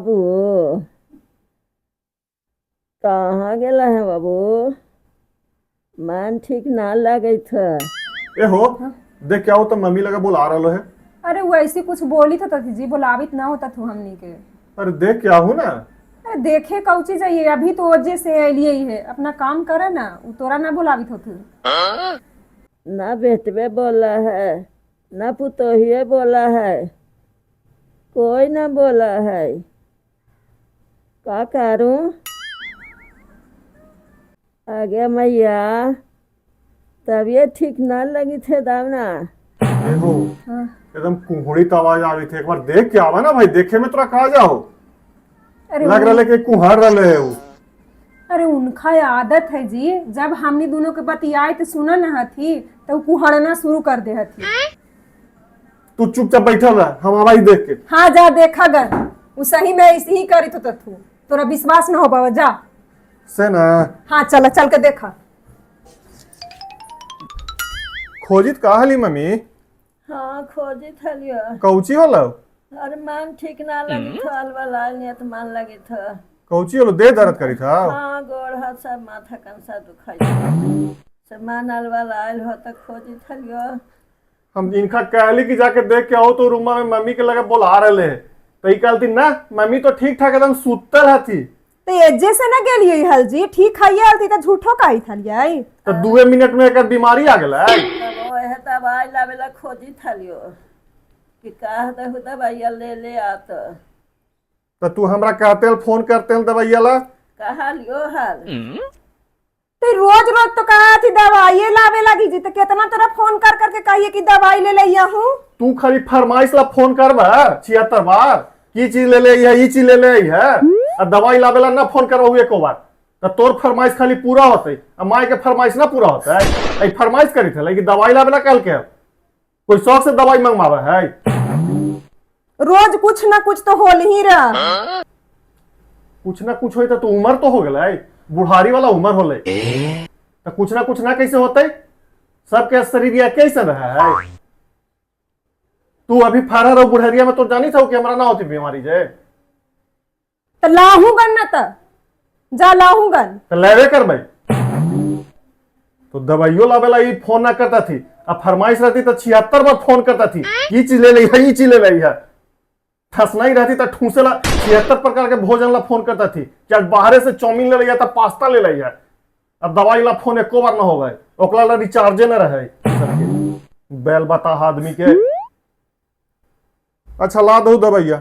बाबू कहाँ गेला है बाबू? मन ठीक ना लगैत है। ए हो, देख क्या हो तो मम्मी लगा बोला रहा है। अरे वो ऐसी कुछ बोली था तथी जी, बोलावित ना होता थू हमनी के। अरे देख क्या हो ना। अरे देखे कौची चाहिए, अभी तो वजह से अलिए ही है, अपना काम करे ना, उ तोरा ना बोलावित होतू। ना बेटवे बोला है ना पुतोहिए बोला है, कोई ना बोला है। का करूं? आगे मैया तबीयत ठीक ना लगी थे दामना। ए हो, एकदम कुहड़ी तो आवाज आवी थी, एक बार देख के आवा ना भाई, देखे में तोरा कहा जाओ। अरे लग रहा है कि कुहड़ रहे है वो। अरे उनका आदत है जी, जब हमनी दोनों के बतियाए तो सुना ना हथी तो उ कुहड़ना शुरू कर दे हथी। तू चुपचाप बैठल रह, हम आवा ही देख के। हाँ जा देखा गन, उ सही में ऐसे ही करी तो तू तोरा विश्वास ना हो पावा, जा से ना। हाँ चल चल के देखा। खोजित का हली मम्मी? हाँ खोजी थलियो। कौची होलो? अरे मन ठीक ना लगी था, अलवा नियत मन लगी था। कौची होलो, दे दर्द करी था? हाँ गोड़ हाथ सब माथा कंसा दुखाई से मन अलवा लायल हो तो खोजी थलियो। हम इनका कहली कि जाके देख के आओ तो रूमा में मम्मी के लगे बोला रहे है, तो ई कहती ना मम्मी तो ठीक ठाक एकदम सुतल हथी। तो एजे से ना गेलिए हल जी, ठीक है हल थी तो झूठो काई थलिए। तो 2 मिनट में एकर बीमारी आ गेलै। तब वो है दवाई लावेला खोजी थलियो कि कह दहु दवाइया ले ले आत। तो तू हमरा कहते हल, फोन करते हल दवाइया ला। कहा लियो हाल। तो रोज रोज तो कहा थी दवाई लावे लगी जी, तो कितना तोरा फोन कर करके कहिए कि दवाई ले लिया हूँ। तू खाली फरमाइश ला फोन करबा 76 बार की चीज ले ले है, ई चीज ले ले है, आ दवाई लावेला ना फोन करबा एको बार, तो तोर फरमाइश खाली पूरा होते आ माय के फरमाइश ना पूरा होते। ऐ फरमाइश करी थे कि दवाई लावेला कल के कोई शौक से दवाई मंगवावे है। रोज कुछ ना कुछ तो होल ही रहा। कुछ ना कुछ होई तो उम्र तो हो गेलै, बुढ़ारी वाला उम्र होले, तो कुछ ना कुछ ना कैसे होते? सबके शरीर या कैसे रहा है? तू अभी फरहर हो बुढ़ारिया में तो जानी था कि हमरा ना होती बीमारी जे। तो लाहूगन ना त जा लाहूगन। तो लेवे कर भाई, तो दवाइयो लावेला ई फोन ना करता थी, आ फरमाइश रहती तो 76 बार फोन करता थी, ई चीज ले ली है, ई चीज ले ली है। ठसनाई रहती तो ठूसेला 76 प्रकार के भोजन ला फोन करता थी कि आज बाहरे से चाउमीन ले लिया था, पास्ता ले लिया है। अब दवाई ला फोन एको बार ना हो गए, ओकरा ला रिचार्जे ना रहे सबके। बैल बता आदमी के। अच्छा ला दो दवाइया।